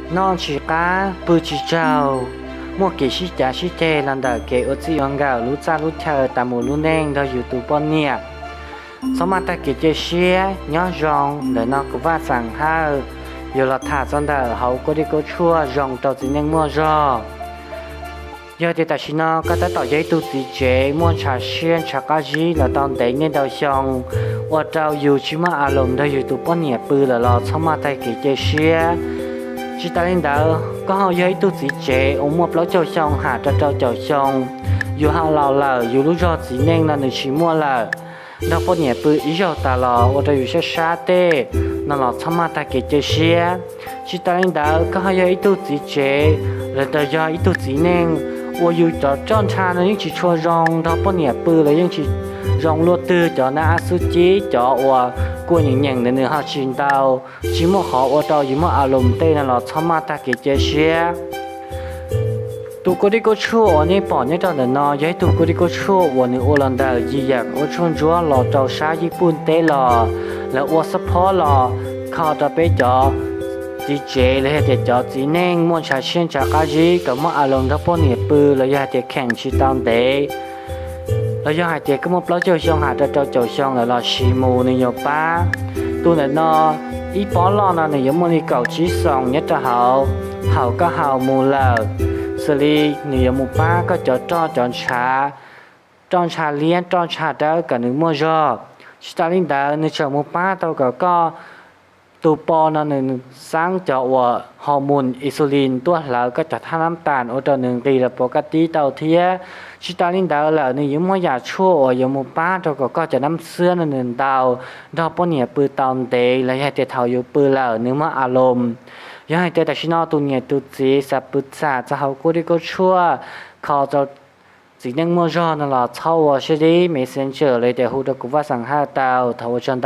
Noj tsis qab pw tsis tsaug, muaj kev sib cav sib ceg los ntawm kev ua txij ua nkawm, lub txaj lub chaw, tas mus lub neej nrog yus tus poj niam. Txhob maj tag kev cia siab, nyob zoo. Ntawm no kuv Vaj Xeem Hawj yuav los tham txog ntawm hauv kuab dib kuab tshuaj zoo rau txiv neej muaj zog. Yog tias tam sim no koj tab tom yog ib tug txiv tsev muaj ntshav siab ntshav qab zib los tau ntev niaj ntau xyoo, ua rau yus tsis muaj a loos nrog yus tus poj niam pw lawm los txhob maj tag kev cia siab. Tsis tas li ntawd, koj ho yog ib tug txiv tsev uas muaj plaub caug xyoo ham rau rau caum xyoo, yus ho laus lawm, yus lub zog txiv neej no nws tsis muaj lawm, nrog poj niam pw ib zaug tas los ua rau yus sab sab tej no los txhob maj tag kev cia siab. Tsis tas li ntawd, koj ho yog ib tug txiv tsev los yog ib tug txiv neej uas yus cov roj ntsha no yeej tsis tshua zoo, nrog poj niam pw los yeej tsis zoo luaj twg, cov nab ab xub cib, cov uas kua nyeem nyeem ntawd nws ho tsis ntau, tsis muaj qhov ua rau yus muaj a loos tej no los txhob maj tag kev cia siab. Tus kuab dib kuab tshuaj uas nej pom nyob rau ntawm no yog ib tug kuab dib kuab tshuaj uas nws ua los ntawm yim yam kuab tshuaj ntsuab los rau sab Yij Pum teb los. Lawv ua xab phob los kho rau peb cov txiv tsev los yog tias cov txiv neej muaj ntshav siab ntshav qab zib kom muaj a loos nrog poj niam pw los yog hais tias kheem tsis tau ntev, los yog hais tias koj muaj plaub caug xyoo ham rau rau caum xyoo lawm los siv mus nws yuav pab. Tus ntawm no ib pob loj no nws yuav muaj li kaum tsib xoos nyob rau hauv. Thaum koj haus mus lawm, xws li nws yuav mus pab koj cov roj cov ntsha, roj ntsha liab roj ntsha dawb kom nws muaj zog. Tsis tas li ntawd nws tseem mus pab tau kom koj tus po no nws xeeb cov uas hormone insulin tuaj hlawv koj cov thaj nab tas ua rau nws nqis los puas kab tib tau thiab. Tsis tas li ntawd lawm nws yuav muaj yam tshuaj uas yuav mus pab rau kom koj cov nab xwab no nws ntau, nrog poj niam pw tau ntev los yog hais tias thaum yus pw lawm nws muaj a loos. Yog hais tias tam sim no tus niam tus txiv xav pw txham txog hauv kuab dib kuab tshuaj kho rau txiv neej muaj zog no los txhob ua siab deb, messenger los yog tias hu rau kuv Vaj Xeem Hawj tau. Thov ua tsaug ntau.